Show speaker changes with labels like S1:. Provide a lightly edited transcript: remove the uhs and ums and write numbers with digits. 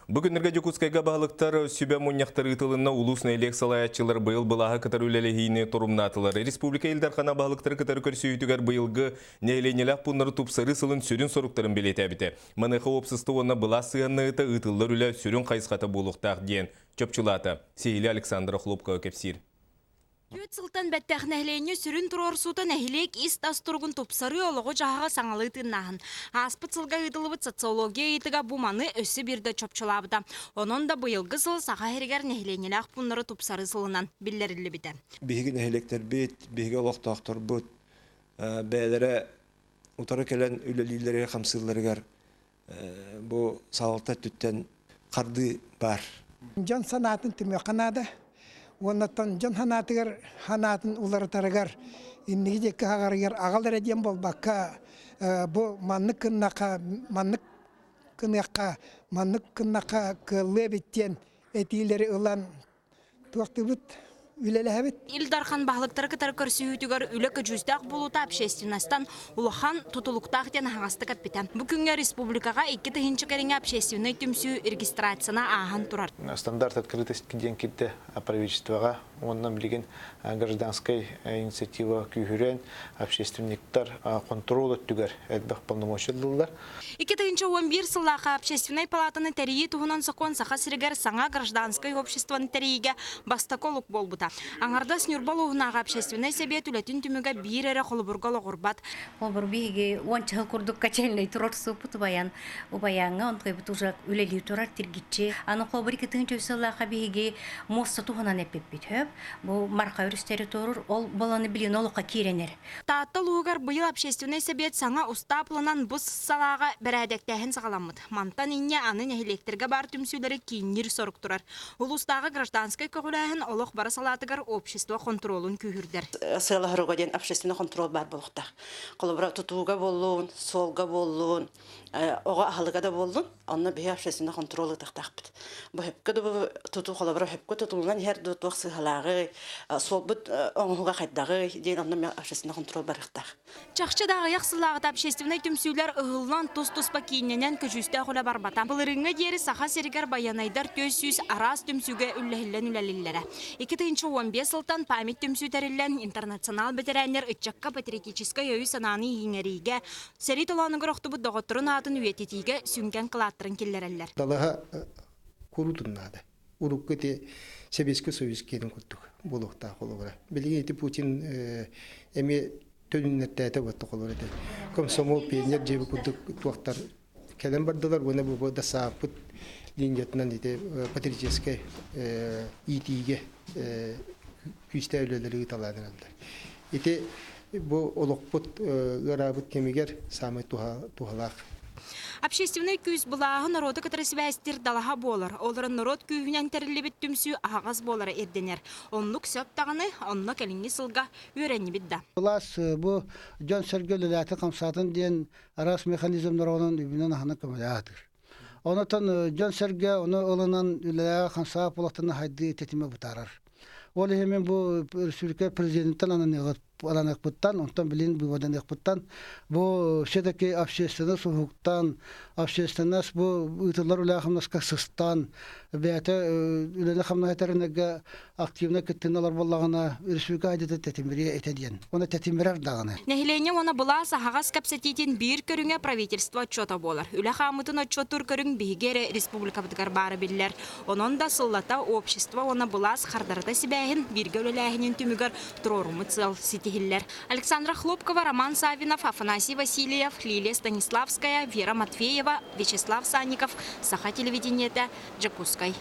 S1: Бу күннэргэ Дьокуускайга баһылыктар сүбэ мунньахтар ыытылынна улуус нэһилиэк салайааччылар быйыл былааһы кытары үлэлэһиини торумнаатылар. Республика Ил Дархана баһылыктары кытары көрсүһүүтүгэр быйылгы нэһилиэнньэлээх пууннары тупсарыы сылын сүрүн соруктарын бэлиэтээбитэ. Маныаха уопсаство уонна былаас сыһыаннаһыыта ыытыллар үлэ сүрүн хайысхата буолуохтаах диэн чопчулаата. Сиһилии Александра Хлопкова кэпсиир.
S2: Түөрт сылтан бэттэх нэһилиэнньэ сүрүн туруорсуута нэһилиэк ис-тас туругун тупсарыы олоҕу-дьаһаҕы саҥалыы тыыннааһын. Ааспыт сылга ыытыллыбыт социология ыйытыга бу маны өссө биирдэ чопчулаабыта. Онон да быйылгы сыл Саха сиригэр нэһилиэнньэлээх пууннары тупсарыы сылынан биллэриллибитэ.
S3: Биһиги нэһилиэктэрбит, биһиги олохтоохторбут бэйэлэрэ утары кэлэн үлэлииллэригэр, хамсыылларыгар бу салалта өттүттэн хардыы баар.
S4: Дьон санаатын түмүөххэ наада. Уоннаттан дьон санаатыгар санаатын уларытарыгар инники диэки хаҕарыгар аҕал эрэ диэн буолбакка бу маннык гыннахха маннык гыныахха маннык гыннахха кыаллыа эбит диэн этиилэри ылан туохтуубут үлэлэһэбит.
S2: Ил Дархан баһылыктары кытары көрсүһүүтүгэр үлэ көдьүүстээх буолуута общественностан улахан тутулуктаах диэн аһаҕастык эппитэ. Бу күҥҥэ республикаҕа 2 тыһыынча кэриҥэ общественнай түмсүү регистрацияны ааһан турар.
S5: Стандарт открытости диэн кирдэ правительствоҕа уонна билигин гражданскай инициатива күүһүрэн общественниктар хонтуруол өттүгэр элбэх полномочия ыллылар.
S2: 2011 сыллаахха Общественнай палатаны тэрийии туһунан сокуон Саха сиригэр саҥа гражданскай обществоны тэрийиигэ бастакы олук буолбута. Аҥардас Ньурба улууһунааҕы общественнай сэбиэт үлэтин түмүгэ биир эрэ холобурга олоҕурбат.
S6: Холобур биһиги уонча сыл курдук качельнай турар суппут убаяҥҥа онтуйбут уже үлэлии турар тиргиччи. Аны холобур 2000 сыллаахха биһиги муоста туһунан эппиппит хөп. Бу Марха өрүстэри турур ол боланы билин олоххо кииренер.
S2: Таатта улууһугар быйыл общественнай сэбиэт саҥа устаап ылынан бу салааҕа бэрээдэктээһин саҕаламмыт. Мантан инньэ аны нэһилиэктэргэ баар түмсүүлэри киинниир сорук турар. Улуустааҕы гражданскай көҕүлээһин олох бары салаатыгар общество хонтуруолун күүһүрдэр.
S7: Сыалаһыруга диэн общественный контроль баар буолуохтаах. Холобура тутууга буоллун, суолга буоллун, оҕо аһылыга да буоллун, онно биһи общественный контроль ытыахтаахпыт. Бу хөпкө да тутуу холобура хөпкө тутулунан иһэр да туох сыһалааҕый, суолбут оҥоһуга хайдаҕый диэн онно общественный контроль барыахтаах.
S2: Чахчы да аҕыйах сыллааҕыта общественнай түмсүүлэр ыһыллан тус-туспа кииннэнэн көдьүүстээх үлэ барбата. Былырыыҥҥа диэри Саха сиригэр байанайдар 400 араас түмсүүгэ үллэһиллэн үлэлииллэрэ. 2015 сылтан Память түмсүү тэриллэн интернационал бэтэрээннэр ыччакка патриотическай өйү-санааны иҥэриигэ, сэрии толоонугар охтубут доҕотторун аатын үйэтитиигэ сүҥкэн кылааттарын киллэрэллэр.
S8: Далаһа курутун наада. Урукку ити Сэбиэскэй Союз киэнин курдук буолуохтаах холобура. Билигин ити Путин эмиэ төнүннэртээтэ буотта холобура ити. Комсомол, пионер дьиэби курдук туохтар кэлэн бардылар уонна бу да сааппыт линиятынан ити патриотическай иитиигэ күүстээх үлэлэри ыыталаан эрэллэр. Ити бу олохпут ыараабыт кэмигэр саамай туһалаах.
S2: Общественнай күүс былааһы норуоту кытары сибээстиир далаһа буолар. Олорон норуот күүһүнэн тэриллибит түмсүү аһаҕас буолара ирдэнэр. Оннук сөп даҕаны, онно кэлиҥҥи сылга үөрэннибит да.
S9: Былаас бу дьон сэргэ үлэлээтин хамсаатын диэн араас механизмнар онон үбүнэн аһынан көмөлөһө Онотон дьон сэргэ ону ылынан үлэлээҕэ хамсаах буолахтана хайдыы тэтимэ бытаарар. Ол иһин мин бу республика президенттэн ананыахпыттан, онтон билин быыбарданыахпыттан бу все-таки общественность уһуктан, общественность бу ыытыллар үлэ-хамнаска сыстан, бэйэтэ үлэни-хамнаһы тэринэргэ активно кыттыыны ылар буоллаҕына, республика айдыта тэтимириэ этэ диэн. Уонна тэтимирэр даҕаны.
S2: Нэһилиэнньэ уонна былаас аһаҕас кэпсэтиитин биир көрүҥэ правительство отчуота буолар. Үлэ хаамыытын отчуоттуур көрүҥ биһиги эрэ республикабытыгар баара биллэр. Онон да сыллата общество уонна былаас хардарыта сибээһин бииргэ үлэлээһинин түмүгэр туруоруммут сыал ситиһиллэр. Александра Хлопкова, Роман Савинов, Афанасий Васильев, Лилия Станиславская, Вера Матвеева, Вячеслав Санников, Саха телевидениетэ, Дьокуускай.